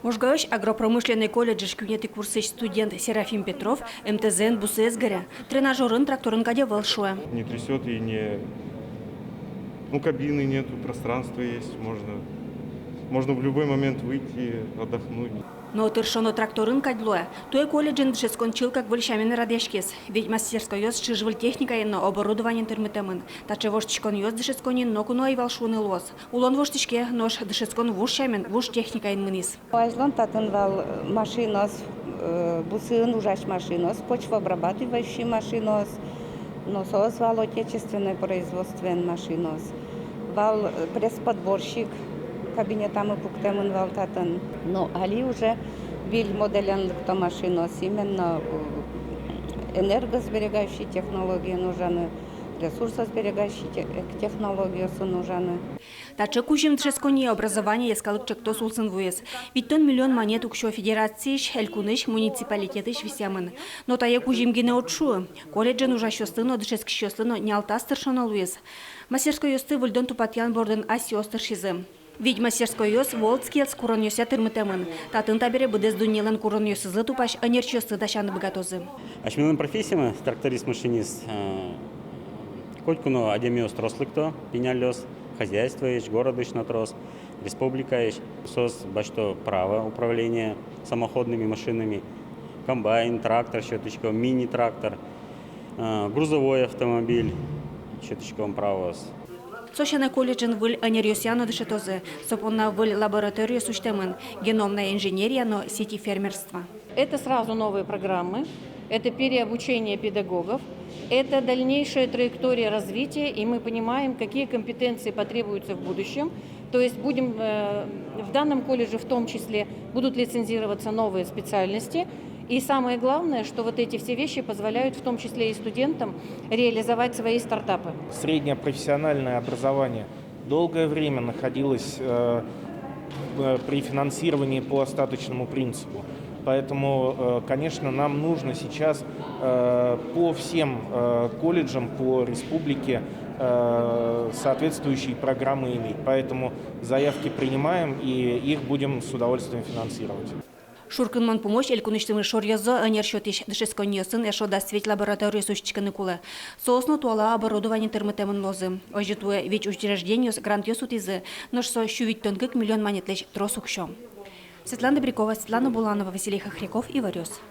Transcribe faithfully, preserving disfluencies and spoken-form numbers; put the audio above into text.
Можгаысь агропромышленной колледжысь куинетӥ курсысь студент Серафим Петров МТЗ-ен бусыез гыре. Тренажёрын тракторын кадь ӧвӧл, шуэ. Не трясёт и не... Ну, кабины нету, пространство есть, можно, можно в любой момент выйти, отдохнуть. Но тыршоно тракторын кадь луэ. Туэ колледжын дышетскон чылкак выль сямен радъяськиз. Ведь мастерскойёс ӵыжвыль техникаен но оборудованиен тырмытэмын. Таӵе воштӥськонъёс дышетсконын ноку но ӧй вал, шуыны луоз. Улон воштӥське, нош дышетскон вуж сямен, вуж техникаен мынӥз. Азьлон татын вал машинаос, э, бусыын ужась машинаос, почвообрабатывающий машинаос, но соос вал отечественной производствоен машинаос. Вал, э, пресс-подборщик, кабинетамы пуктэмын вал татын. Но али уже выль моделен лыкто машинаос, именно, э, энергосберегающий технологиен ужаны, ресурсосберегающий те-, э, технологиосын ужаны. Таӵе кузьым дышетсконние «Образование» йӧскалык ӵектос улсын вуиз. Витьтон миллион манет уксё федерациысь, элькунысь, муниципалитетысь висъямын. Но тае кузьым гинэ уд шуы. Колледжын ужасьёслы но, дышетскисьёслы но нялтас тыршоно луиз. Мастерскойёсты выльдон-тупатъян бордын асьсэос тыршизы. Вить мастерскойёс Волжскиез куронъёсъя тырмытэмын. Татын табере быдэс дуннелэн куронъёсызлы тупась ӧнерчиосты дасяны быгатозы. Асьмелэн профессиямы, тракторист-машинист, э, котьку но адямиос трос лыкто, пиналъёс, хозяйствоысь, городысь но трос, республикаысь. Соос басьто право управления самоходными машинами, комбайн, трактор сётӥськом, мини-трактор, э, грузовой автомобиль сётӥськом правоос. Со сяна колледжын выль ӧнеръёсъя но дышетозы. Со понна выль лабораториос усьтэмын: геномная инженерия но сити-фермерство. Это сразу новые программы, это переобучение педагогов, это дальнейшая траектория развития, и мы понимаем, какие компетенции потребуются в будущем. То есть будем, э, в данном колледже в том числе будут лицензироваться новые специальности. И самое главное, что вот эти все вещи позволяют в том числе и студентам реализовать свои стартапы. Среднее профессиональное образование долгое время находилось, э, э, при финансировании по остаточному принципу. Поэтому, э, конечно, нам нужно сейчас, э, по всем, э, колледжам по республике, э, соответствующие программы иметь. Поэтому заявки принимаем и их будем с удовольствием финансировать. Шуркынмон пумозь элькунысьтымы шоръёзо ӧнер сётӥсь дышетсконниосын эшшо дас вить лабораториос усьтӥськыны кулэ. Соос но туала оборудованиен тырмытэмын луозы. Озьы туэ вить учреждениос грантъёс утӥзы, нош со сю витьтон кык миллион манетлэсь трос уксё. Светлана Добрякова, Светлана Буланова, Василий Хохряков, Иворъёс.